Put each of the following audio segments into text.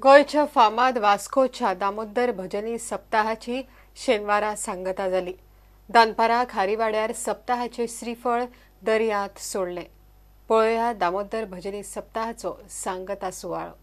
गोंयच्या फामाद वास्कोच्या दामोदर भजनी सप्ताहाची शेनवारा सांगता जाली. दनपारा खारीवाड्यार सप्ताहाचे श्रीफळ दर्यांत सोडले. पळोवया दामोदर भजनी सप्ताहाचो सांगता सुवाळो.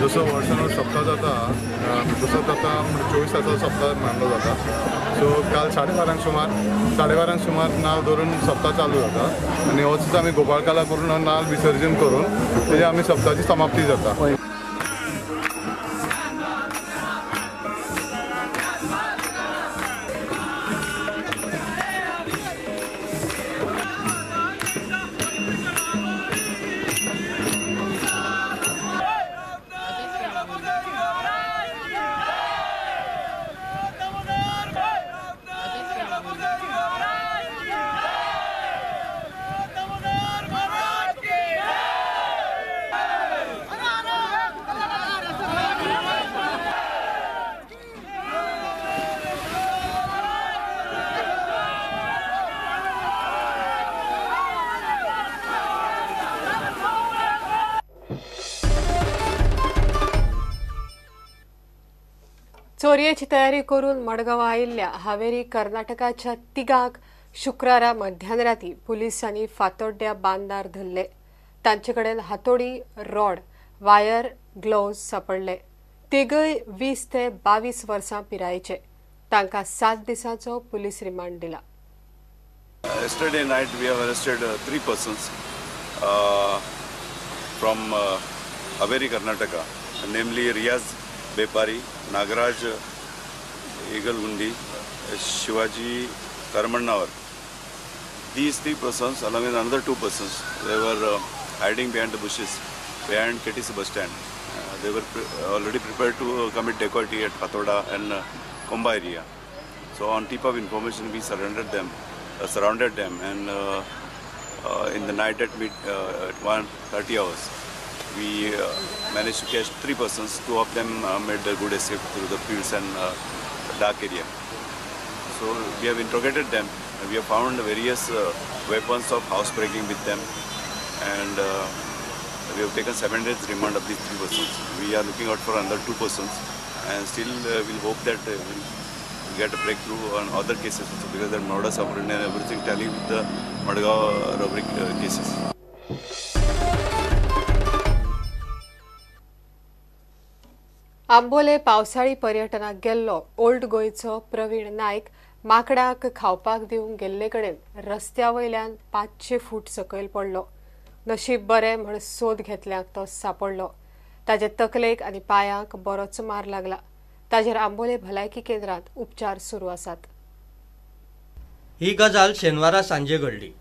जसो वर्सान सप्ताह जाता तसोच आतां 24 तासाचो सप्ताह मानलो जाता. सो काल 12:30 सुमार नाल धरून सप्ताह चालू जाता आनी होच आमी गोपाळकाला करून नाल विसर्जन करून तेजे आमी सप्ताहाची समाप्ती जाता. चोरयेची तयारी करून मडगांव आयिल्ल्या हावेरी कर्नाटकाच्या तिगांक शुक्रारा मध्यानराती पुलिसांनी फातोड्ड्या बांदार धरले. तांचे कडेन हातोडी, रॉड, वायर, ग्लोव्ज सापडले. तिगय 20 ते 22 वर्सां पिरायेचे. तांकां 7 दिसांचो पुलीस रिमांड दिला. Yesterday night we have arrested 3 persons from Haveri, Karnataka, namely Riyaz Bepari, Nagaraj Egalgundi, Shivaji Karmannavar. These 3 persons along with another 2 persons, they were hiding behind the bushes behind KTC bus stand. They were already prepared to commit dacoity at Patoda and Komba area. So on tip of information we surrounded them and in the night at 1:30 hours we managed to catch 3 persons. 2 of them made their good escape through the fields and dark area. So we have interrogated them. We have found various weapons of housebreaking with them, and we have taken 7 days remand of these 3 persons. We are looking out for another 2 persons, and still we'll hope that we'll get a breakthrough on other cases also, because the modus operandi and everything tally with the Madgaon robbery cases. Ambole पावसाळी पर्यटनाक गेल्लो old गोंयचो प्रवीण नायक माकडाक खावपाक दिवंक गेल्ले कडेन रस्त्या वयल्यान 500 फूट सकयल पडलो. नशीब बरें म्हण सोद घेतल्याक तो सापडलो. ताजे तकलेक आनी पायांक बरोच मार लागला. ताजेर आंबोले भलायकी केंद्रांत उपचार सुरू आसात. ही गजाल शेनवारा सांजे घडली.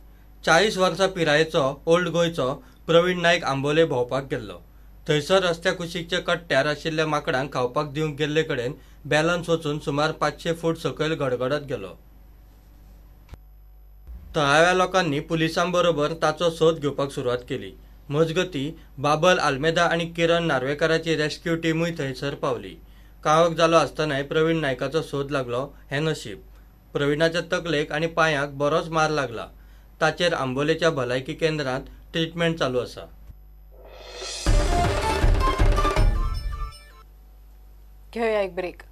40 वर्सां पिरायेचो ओल्ड गोंयचो प्रवीण नायक आंबोले भोंवपाक गेल्लो. थंयसर रस्त्या कुशीकच्या कट्ट्यार आशिल्ल्या माकडांक खावपाक दिवंक गेल्ले कडेन बॅलन्स वचून सुमार 500 फूट सकयल गडगडत गेलो. थळाव्या लोकांनी पुलिसां बरोबर ताचो सोद घेवपाक सुरवात केली. मजगती बाबल आल्मेदा आनी किरण नार्वेकाराची रेस्क्यू टिमूय थंयसर पावली. काळोख जालो आसतनाय प्रवीण नायकाचो सोद लागलो हें नशीब. प्रवीणाच्या तकलेक आनी पांयाक बरोच मार लागला. ताचेर आंबोलेच्या भलायकी केंद्रांत ट्रिटमेंट चालू आसा. घेऊया एक ब्रेक.